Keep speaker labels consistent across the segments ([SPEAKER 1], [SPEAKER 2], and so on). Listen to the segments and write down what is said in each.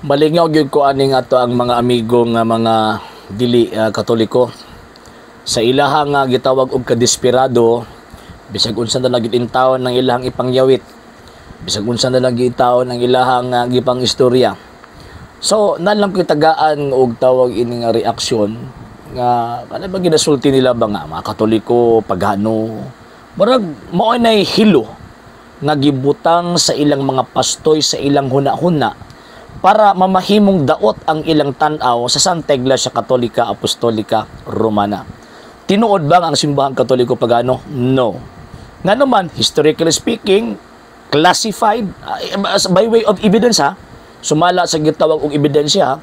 [SPEAKER 1] Malingaw gyud ko aning ato ang mga amigo nga mga dili Katoliko sa ilaha nga gitawag og kadesperado. Bisag unsa na lang gyud intawon ng ilahang ipangyawit, bisag unsa na lang gyud intawon ang ilahang gipang istorya. So nalang ko tagaan og tawag ini nga reaksyon nga ano ba ginasulti nila ba nga mga Katoliko pagano, murag mao nay hilo nga gibutang sa ilang mga pastoy sa ilang huna-huna para mamahimong daot ang ilang tan-aw sa Santa Iglesia Katolika Apostolika Romana. Tinuod ba ang simbahang Katoliko pagano? No. Nga naman, historically speaking, classified, by way of evidence ha, sumala sa gitawag og ebidensya,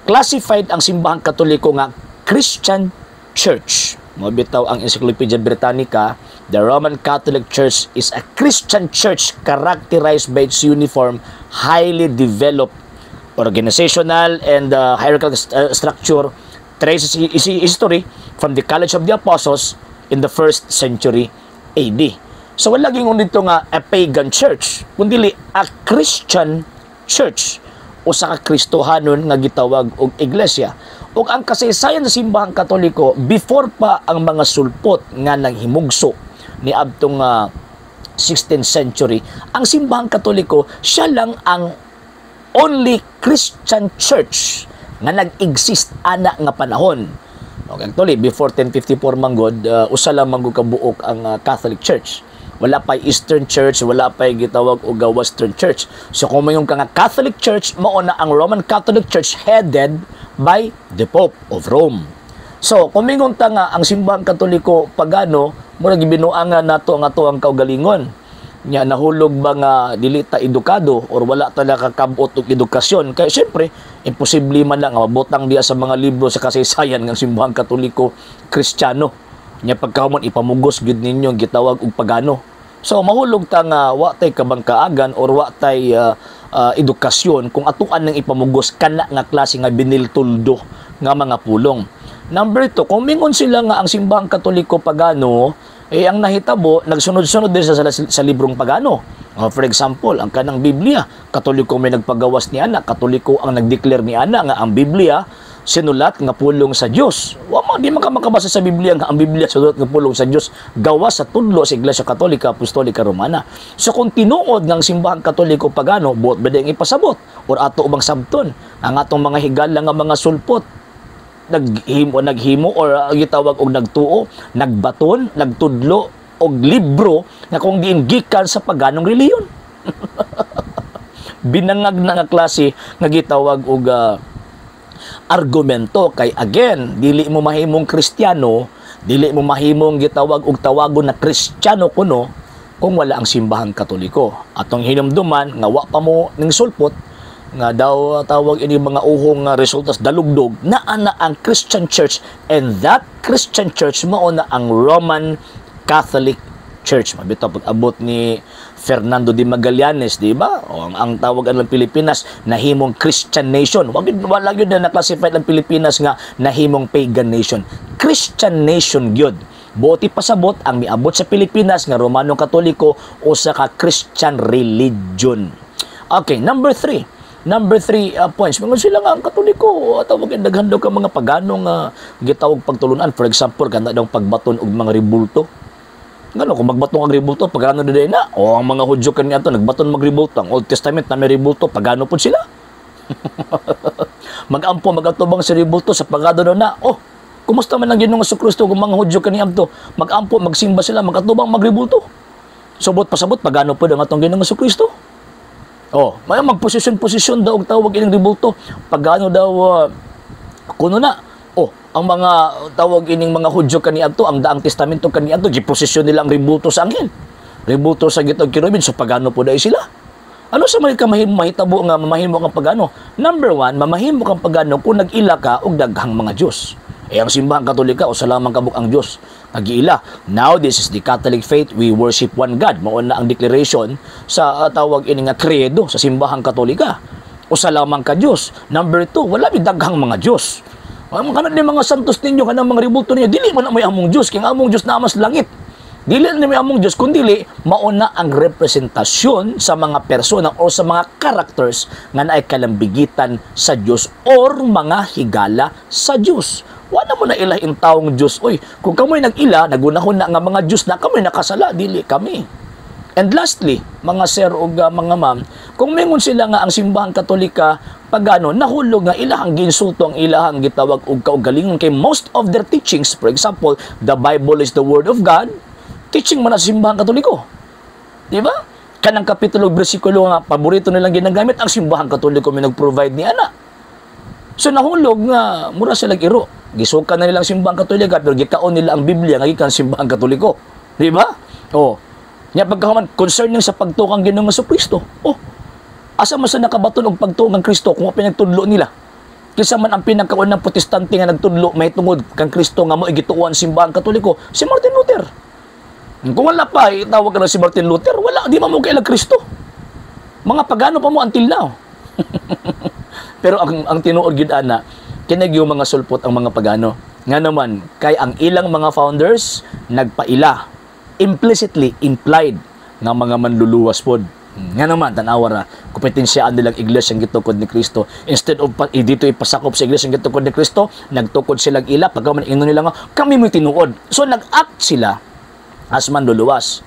[SPEAKER 1] classified ang simbahang Katoliko nga Christian Church. Mao bitaw ang Encyclopedia Britannica, the Roman Catholic Church is a Christian church characterized by its uniform, highly developed organizational and hierarchical structure, traces its history from the College of the Apostles in the first century AD. So wala gingon dito nga a pagan church, kundi a Christian church, usa ka Kristohanon nga gitawag og iglesia. Ug ang kasaysayan sa simbahang Katoliko before pa ang mga sulpot nga nanghimugso ni adtong 16th century, ang simbahang Katoliko siya lang ang only Christian church nga nag-exist ana nga panahon. Okay, actually before 1054 manggod, usa lang manggod ka buok ang Catholic Church. Wala pa Eastern Church, wala pa gitawag og Western Church. So kung mayon ka nga Catholic Church, mao na ang Roman Catholic Church headed by the Pope of Rome. So, kung mingon ta nga ang simbahang Katoliko pagano, murag gibinuangan nato ang ato ang kaugalingon. Nya nahulog ba nga dili ta edukado or wala ta nakakabot og edukasyon? Kay syempre imposible man na nga mabutang diya sa mga libro sa kasaysayan ng simbahang Katoliko Kristiyano, nya pagkahuman ipamugos gyud ninyo ang gitawag og pagano. So mahulog ta nga wa tay kabangkaagan or wa tay edukasyon kung atuan nang ipamugos kana nga klase nga biniltuldo nga mga pulong. Number 2, kung mingon sila nga ang simbahang Katoliko pagano, eh ang nahitabo, nagsunod-sunod din sa librong pagano. For example, ang kanang Biblia, Katoliko may nagpagawas ni ana, Katoliko ang nagdeclare ni ana nga ang Biblia sinulat nga pulong sa Dios. Wa man di man ka makabasa sa Biblia nga ang Biblia sinulat nga pulong sa Dios gawas sa tudlo sa Iglesia Katolika Apostolika Romana. So kung tinuod ng simbahang Katoliko pagano, buot ba ang ipasabot or ato bang sabton ang atong mga higala nga mga sulpot naghimo naghimo or gitawag og nagtuo, nagbaton, nagtudlo og libro nga kung diin gikan sa paganong relihiyon? Binangag na nga klase nga gitawag og argumento kay again, dili mo mahimong Kristiyano, dili mo mahimong gitawag og tawagon na Kristiyano kuno kung wala ang simbahang Katoliko. Atong hinumduman nga wa pa mo ning sulpot nga daw tawag ini mga uhong nga resultas dalugdog naa na ang Christian Church, and that Christian Church mao na ang Roman Catholic Church. Mabitaw pag-abot ni Fernando de Magallanes, di ba? O, ang tawag ang Pilipinas nahimong Christian nation. Wag yun, wala yun na na-classify ang Pilipinas nga nahimong pagan nation. Christian nation gyud. Buot ipasabot ang miabot sa Pilipinas nga Romano Katoliko usa ka Christian religion. Okay, number 3. Number 3 points. Mga sila nga ang Katoliko, tawag daghan daw ka mga pagano nga gitawag pagtulunan. For example, kana daw pagbaton og mga rebulto. Ngano kung magbaton ang rebulto, pagano na na? O ang mga Hudyo kani ato nagbaton magrebulto. Ang Old Testament na may rebulto, pagano pud sila. Magampo magatubang sa rebulto sa pagado na. Oh, kumusta man ang Ginoong Kristo kung mga Hudyo kani adto? Magampo, magsimba sila, magatubang magrebulto. Subot pasabot pagano pud ang atong Ginoong Kristo. Oh, may magposisyon-posisyon daw og tawag ining rebulto. Pagano daw kuno na. Oh, ang mga tawag ining mga Hudyo kaniadto, ang Daang Testamento kaniadto, giposisyon nila ang rebulto sa anghel. Rebulto sa gitog kerubin, so pagano po dahil sila. Ano sa mga ka mahitabo nga mamahimo kang pagano? Number 1, mamahimo kang pagano kung nag-ila ka og daghang mga Diyos. Eh ang simbahang Katolika, usa lamang kabuk ang Diyos nag-iila. Now, this is the Catholic faith, we worship one God. Mao na ang declaration sa tawag ini nga credo sa simbahang Katolika. Usa lamang ka Diyos. Number 2, wala mi daghang mga Diyos. Ang kanang ni mga santos ninyo, kanang mga rebulto ninyo, dili man na may among Diyos, kay ang among Diyos naa mas langit. Dili na may among Diyos, kundi mauna ang representasyon sa mga persona o sa mga characters nga naay kalambigitan sa Diyos or mga higala sa Diyos. Wala mo na ila in taong Diyos. Oy, kung kamoy nag-ila, nagunahon na nga mga Diyos na kamoy nakasala, dili kami. And lastly, mga sir o mga ma'am, kung mingon sila nga ang Simbahang Katolika pagano, nahulog nga ilahang ginsulto ang ilahang gitawag og kaugalingon kay most of their teachings, for example, the Bible is the Word of God, teaching man na sa Simbahang Katoliko. Di ba? Kanang kapitulo bersikulo nga paborito nilang ginagamit, ang Simbahang Katoliko may nag-provide ni ana. So nahulog nga mura sila iro. Gisuka na nilang Simbahang Katolika pero gikaon nila ang Biblia nga gikan Simbahang Katoliko. Di ba? Oh. Nya pagkahuman concerning sa pagtuo kang Ginoong Kristo. Oh. Asa man sa nakabaton og pagtuo kang Kristo kung wa pinagtudlo nila? Kinsa man ang pinakaunang Protestante nga nagtudlo may tungod kang Kristo nga mo gituohan Simbahang Katoliko? Si Martin Luther. Kung wala pa, itawag ka na si Martin Luther, wala, di man mo kailag Kristo. Mga pagano pa mo until now. Pero ang tinuod gid ana, kinag yung mga sulpot ang mga pagano. Nga naman, kay ang ilang mga founders nagpaila, implicitly implied nga mga manluluwas pod. Nga naman, tanawa ra, kompetensyaan nilang iglesia ang gitukod ni Kristo. Instead of dito ipasakop sa iglesia ang gitukod ni Kristo, nagtukod silang ila, pagka man ingon nila nga, kami mo'y tinuod. So nag-act sila as manluluwas.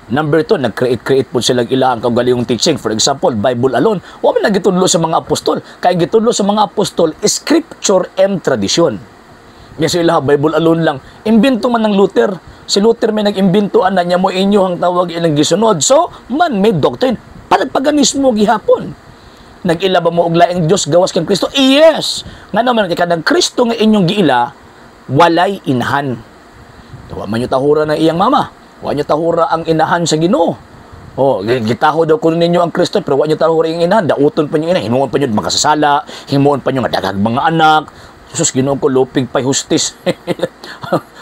[SPEAKER 1] Number two, nag-create-create po silang ilang kaugalingong teaching. For example, Bible alone. Wa man nagitudlo sa mga apostol. Kaya gitudlo sa mga apostol, scripture and tradition. Yes, sila, Bible alone lang. Imbento man ng Luther. Si Luther may nag-imbento ana niya mo inyo ang tawag ilang gisunod. So, man-made doctrine. Panagpaganismo gihapon. Nag-ila ba mo og laing Dios gawas kang Kristo? Yes. Nga naman kay kanang Kristo nga inyong giila, walay inahan. Wa man nyo tahura ng iyang mama. Wa nyo tahura ang inahan sa Ginoo. Oh, gitaho daw kuno ninyo ang Kristo pero wa nyo tahura ang inahan, dauton pa nyo inahan, himuon pa nyo makasasala, himuon pa nyo nga daghang mga anak. Sus, Ginoo ko, lupig pa'y hustis.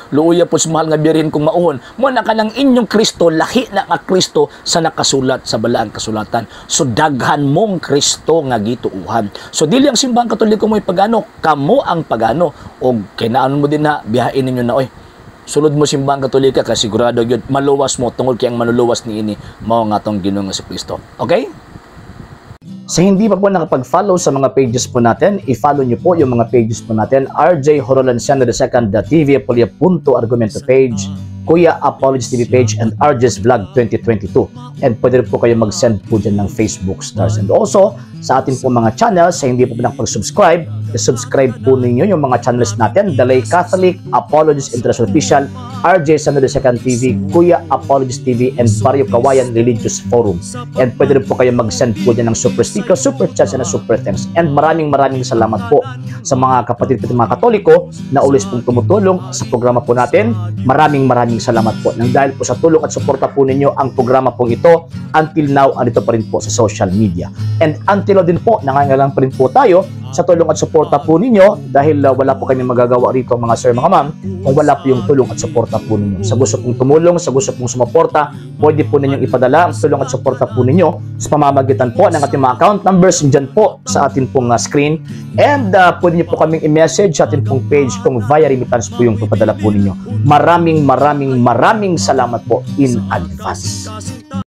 [SPEAKER 1] Luoya po sa mahal nga Birhen kung mauhon. Mo na kanang inyong Kristo, lahi na nga Kristo sa nakasulat sa balaang kasulatan. So daghan mong Kristo nga gituuhan. So dili ang Simbahang Katoliko mo'y pagano, kamo ang pagano. O kinaanon mo din na, bihain ninyo na, oy. Sulod mo Simbahang Katolika kasi sigurado gyud maluwas mo tungod kay ang manluluwas niini mao nga atong Ginoong Kristo. Okay? Sa hindi pa po nakapag-follow sa mga pages po natin, i-follow niyo po yung mga pages po natin. RJ Horolanciano II, the TV Apolia Punto Argumento page, Kuya Apologies TV page, and RJ's Vlog 2022. And pwede rin po kayo mag-send po dyan ng Facebook stars. And also, sa ating po mga channels, sa hindi po nakapag-subscribe, i-subscribe po ninyo yung mga channels natin, The Lay Catholic, Apologies International Official, RJ Sano II TV, Kuya Apologies TV, and Barrio Kawayan Religious Forum. And pwede rin po kayo mag-send po dyan ng super sticker, super chats, and super thanks. And maraming maraming salamat po sa mga kapatid po mga Katoliko na always pong tumutulong sa programa po natin. Maraming maraming salamat po. Nang dahil po sa tulong at suporta po ninyo ang programa pong ito, until now, andito pa rin po sa social media. And until now din po, nangangailangan pa rin po tayo sa tulong at suporta po ninyo dahil wala po kami magagawa rito, mga sir, mga ma'am, kung wala po yung tulong at suporta po ninyo. Sa gusto pong tumulong, sa gusto pong sumuporta, pwede po ninyong ipadala ang tulong at suporta po ninyo sa pamamagitan po ng ating mga account numbers dyan po sa ating pong screen. And pwede niyo po kaming i-message sa ating pong page kung via remittance po yung papadala po ninyo. Maraming maraming maraming salamat po in advance.